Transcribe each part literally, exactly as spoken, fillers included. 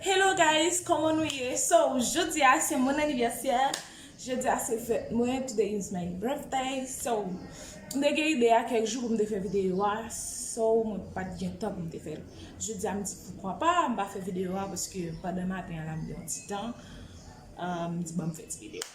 Hello guys, kòman nou ye? So, jodi a se mon anivèsè. Jodi a se fèt mwen. Today is my birthday. So, m te gen ide a kèk jou pou m te fè videyo a. So, mwen pa t gen tan pou m te fè l. Jodi a m di poukwa pa m pa fè videyo a paske pandan maten an la m gen yon ti tan. Ah, m di ban m fè ti videyo.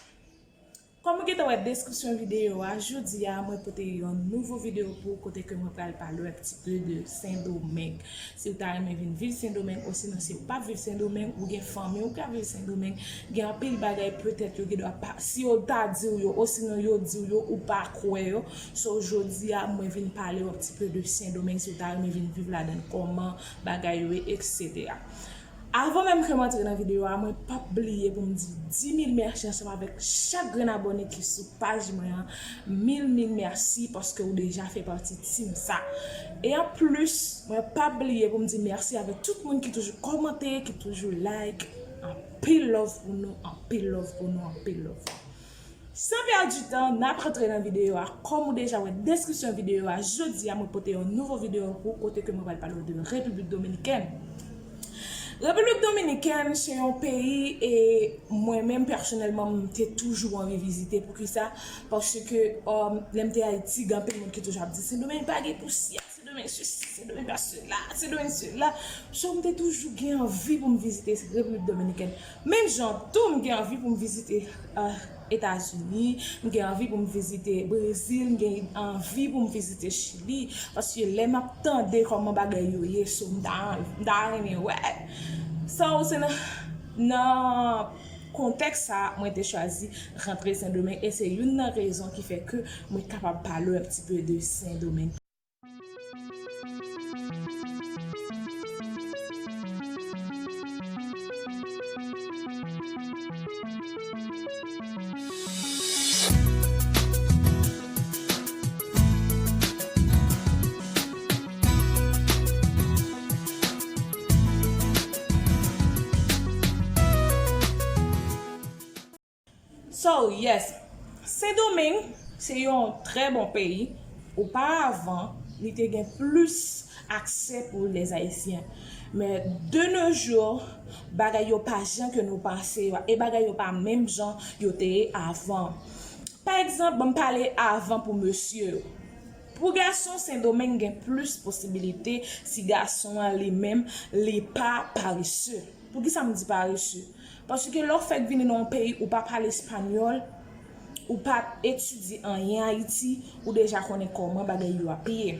Kòm ou gentan wè deskripsyon videyo a, jodi a mwen pote yon nouvo videyo pou ou kote ke mwen pral pale w un petit peu de Sendomeng. Si w ta renmen vin viv Sendomeng, osinon si w p ap viv Sendomeng, ou gen fanmi w k ap viv Sendomeng, gen anpil bagay petèt yo gen dwa pa, si yo ta di w yo, osinon yo di w yo, ou pa kwè yo. So, jodi a, mwen vin pale w un petit peu de Sendomeng, si w ta renmen vin viv ladan l, kòman bagay yo ye, et cetera. Avan menm ke m antre nan videyo a, mwen p ap bliye pou m di dis mil mèsi ansanm avèk chak grenn abòne ki sou paj mwen an. Mil, mil mèsi paske ou deja fè pati team sa. E anplis, mwen p ap bliye pou m di mèsi avèk tout moun ki toujou kòmante, ki toujou like. Anpil love pou nou, anpil love pou nou, anpil love. San pèdi tan, n ap rantre nan videyo a. Kòm ou deja wè deskripsyon videyo a, jodi a mwen pote yon nouvo videyo pou ou kote ke mwen pral pale w de Repiblik Dominikèn. Repiblik Dominikèn se yon peyi e mwen menm pèsonèlman m te toujou anvi vizite. Poukisa? Paske, um, lè m te Ayiti, gen anpil moun ki toujou ap di Sendomeng pa gen pousyè. Sendomeng sesi, Sendomeng pa sela, Sendomeng sela. So, m te toujou gen anvi pou m vizite Repiblik Dominikèn. Menm jan tou, m gen anvi pou m vizite, ah, Etazini, m gen anvi pou m vizite Brezil, m gen anvi pou m vizite Chili, paske lè m ap tande kòman bagay yo ye, so, m ta, m ta renmen wè. So, se nan, nan kontèks sa, mwen te chwazi rantre Sendomeng, e se youn nan rezon ki fè ke mwen kapab pale w un petit peu de Sendomeng. So, yes, Sendomeng se yon trè bon peyi. Oparavan, li te gen plis aksè pou les Haïtiens. Men, de nos jours, bagay yo pa jan ke nou panse yo, e bagay yo pa menm jan yo te ye avan. Pa egzanp, ban m pale avan pou mesye yo. Pou gason, Sendomeng gen plis posibilite si gason an li menm, li pa parese. Poukisa m di parese? Paske lè w fèk vini nan yon peyi ou pa pale espanyòl, ou pa t etidye anyen Ayiti, ou deja konnen kòman bagay yo ap ye.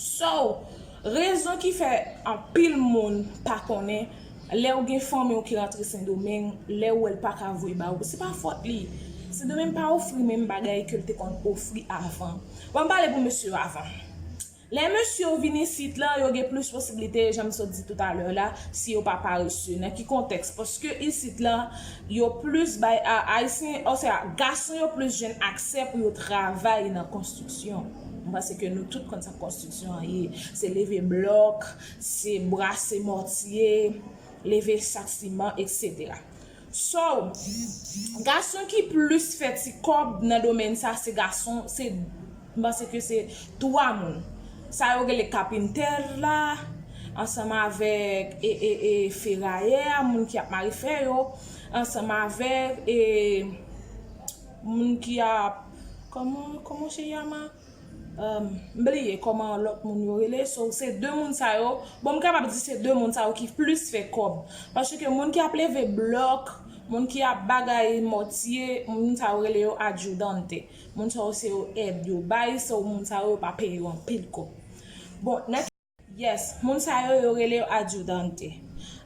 So, rezon ki fè anpil moun pa konnen, lè w gen fanmi w ki rantre Sendomeng, lè w wè l pa ka voye ba ou, se pa fòt li. Sendomeng pa ofri menm bagay ke l te konn ofri avan. Bon, m pale pou mesye yo avan. Lè mesye yo vin isit la, yo gen plis posiblite, jan m sot di toutalè la, si yo pa parese. Nan ki kontèks? Paske isit la, yo plis bay a, ayisyen, osea, gason yo plis jwenn aksè pou yo travay nan konstriksyon. M panse ke nou tout konn sa konstriksyon an ye. Se leve blòk, se brase mòtye, leve sak siman, et cetera. So, gason ki plis fè ti kòb nan domèn sa, se gason, se, m panse ke se twa moun. Sa yo rele kapentè la, ansanm avèk, e, e, e, ferayè a, moun ki ap mare fè yo, ansanm avèk, e, moun ki ap, kòman, kòman cheri a ma? Um, m bliye kòman lòt moun yo rele. So, se de moun sa yo. Bon, m kapab di se de moun sa yo ki plis fè kòb. Paske moun ki ap leve blòk, moun ki ap bagay mòtye, moun sa yo rele yo adjudante. Moun sa yo se yo èd yo bay, so moun sa yo, yo pa peye yo anpil kòb. Bon, nèk Yes, moun sa yo, yo rele yo ayudante.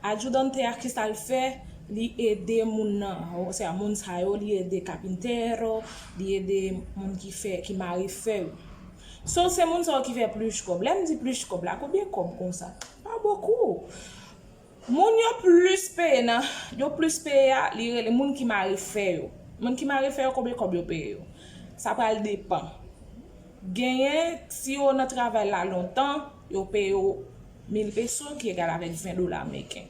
Ayudante a, kisa l fè? Li ede moun nan, osea moun sa yo, li ede kapentero, li ede moun ki fè, ki mare fè yo. So, se moun sa yo ki fè plis kòb. Lè m di plis kòb la, konbyen kòb konsa? Pa bokou. Moun yo plis peye nan, yo plis peye a, li rele moun ki mare fè yo. Moun ki mare fè yo, konbyen kòb yo peye yo? Sa pral depann. Genyen, si yo nan travay la lontan, yo peye yo mil peso, ki egal avèk ven dola ameriken.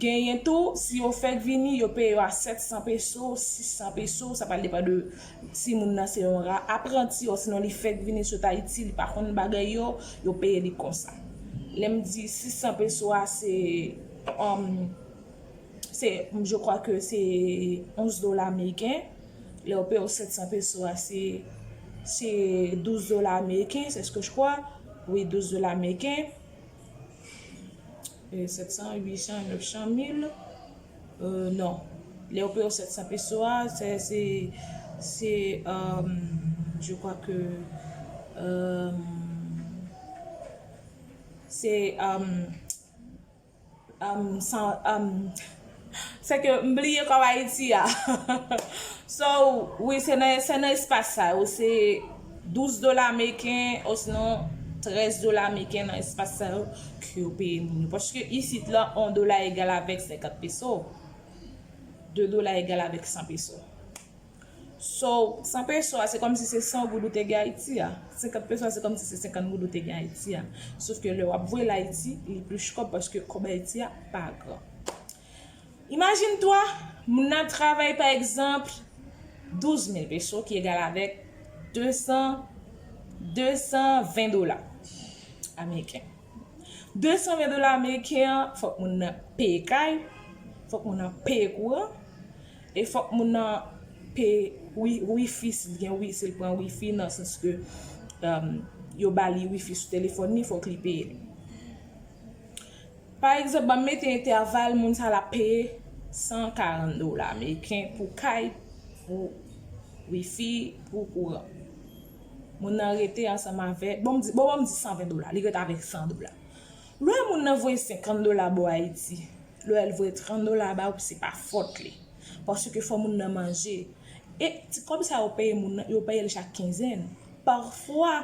Genyen tou, si yo fèk vini, yo peye yo a sèt san peso, sis san peso, sa pral depann de si moun nan se yon ra-, apranti, osinon li fèk vini sot Ayiti, li pa konn bagay yo, yo peye li konsa. Lè m di sis san peso a, se, um, se, je crois que se onz dola ameriken. Lè yo peye w sèt san peso a, se, se douz dola ameriken, c'est ce que je crois. Wi, douz dola ameriken. E, sèt san, uit san, nèf san, mil. Euh, non. Lè yo peye w sèt san peso a, se, se, se, euh, je crois que, euh, se, euh, um, san, um, se ke m bliye kòb Ayiti a. So, wi, se nan, se nan espas sa yo, se douz dola ameriken, osinon trèz dola ameriken nan espas sa yo ke yo peye moun yo. Paske isit la, yon dola egal avèk senkant peso. De dola egal avèk san peso. So, san peso a, se kòmsi se san goud ou te gen Ayiti a. Senkant peso a, se kòmsi se senkant goud ou te gen Ayiti a. Sof ke lè w ap voye l Ayiti, li plis kòb paske kòb Ayiti a pa gran. Imajine twa, moun nan ap travay, pa egzanp, douz mil peso, ki egal avèk de san, de san ven dola ameriken. De san ven dola ameriken an, fòk moun nan peye kay, fòk moun nan peye kouran, e fòk moun nan peye wi-, wifi, si l gen wi-, si l pran wifi, nan sans ke, um, yo ba li wifi sou telefòn li, fòk li peye li. Pa egzanp, ban m mete entèval, moun sa l ap peye san karant dola ameriken pou kay, pou wifi, pou kouran. Moun nan rete ansanm avèk, bon, m di, bon, bon, m di san ven dola, li rete avèk san dola. Lè moun nan voye senkant dola ba w Ayiti, lè l voye trant dola ba w, se pa fòt li. Paske fò moun nan manje. E ti kòb sa yo peye moun nan, yo peye l chak kenzèn. Pafwa,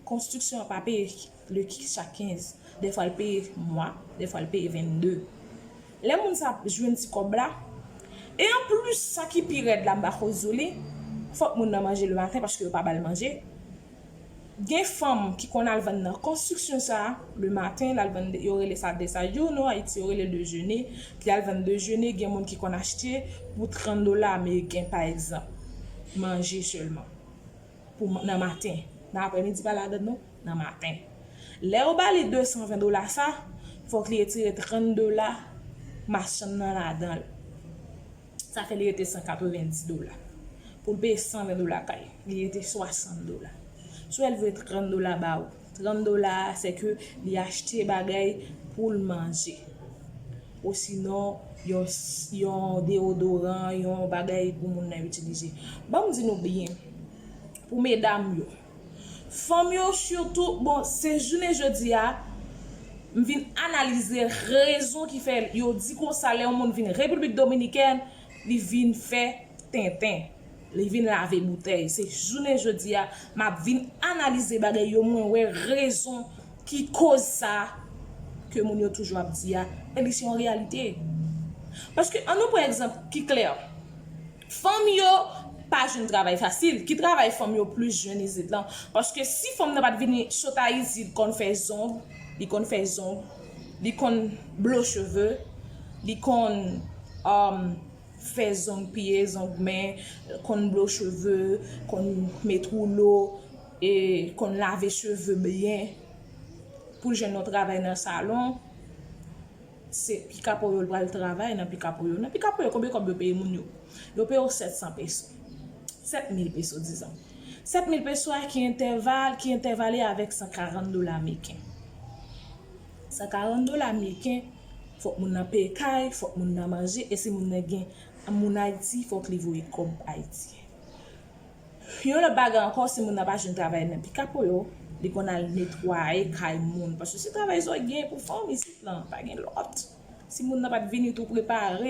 konstriksyon an pa peye le ki-, chak kenz. Dèfwa l peye mwa, dèfwa l peye vennde. Lè moun sa ap jwenn ti kòb la, e anplis, sa ki pi rèd la, m pa ko di w li, fòk moun nan manje le maten paske yo pa ba l manje. Gen fanm ki konn al vann nan konstriksyon sa a, le maten, l al vann, yo rele sa desayuno, Ayiti yo rele dejene, ki al vann dejene, gen moun ki konn achte pou trant dola ameriken, pa egzanp, manje sèlman. Pou m-, nan maten. Nan aprèmidi pa ladann non, nan maten. Lè yo ba li de san ven dola sa, fòk li retire trant dola machann nan ladan l. Sa fè li rete san katrevenndis dola. Pou l peye san ven dola kay, li rete swasant dola. Si w al voye trant dola ba w, trant dola a, se ke li achte bagay pou l manje. Osinon, yon, yon deodoran, yon bagay pou moun nan itilize. Ban m di nou byen, pou medam yo, fanm yo sitou, bon, se jounen jodi a, m vin analize rezon ki fè yo di konsa lè yon moun vin Repiblik Dominikèn, li vin fè tenten. Li vin lave boutèy. Se jounen jodi a, m ap vin analize bagay yo, mwen wè rezon ki koz sa ke moun yo toujou ap di a. E li se yon reyalite. Paske, ann nou pran egzanp ki klè. Fanm yo pa jwenn travay fasil. Ki travay fanm yo plis jwenn isit lan? Paske si fanm nan pa t vini sot Ayiti, li konn fè zong, li konn fè zong, li konn blo cheve, li konn, um, fè zong pye, zong men, konn blo cheve, konn met woulo, e konn lave cheve byen. Pou l jwenn yon travay nan salon, se Pikapoyo l pral travay nan Pikapoyo. Nan Pikapoyo, konbyen kòb yo peye moun yo? Yo peye w sèt san peso. Sèt mil peso, dizon. Sèt mil peso a ki entèval, ki entèvale avèk san karant dola ameriken. San karant dola ameriken, fòk moun nan peye kay, fòk moun nan manje, e si moun nan gen moun Ayiti, fòk li voye kòb Ayiti. Yon lòt bagay ankò, si moun nan pa jwenn travay nan Pikapoyo, li konn al netwaye kay moun. Paske se travay sa w gen pou fanm isit lan, pa gen lòt. Si moun nan pa t vini tou prepare.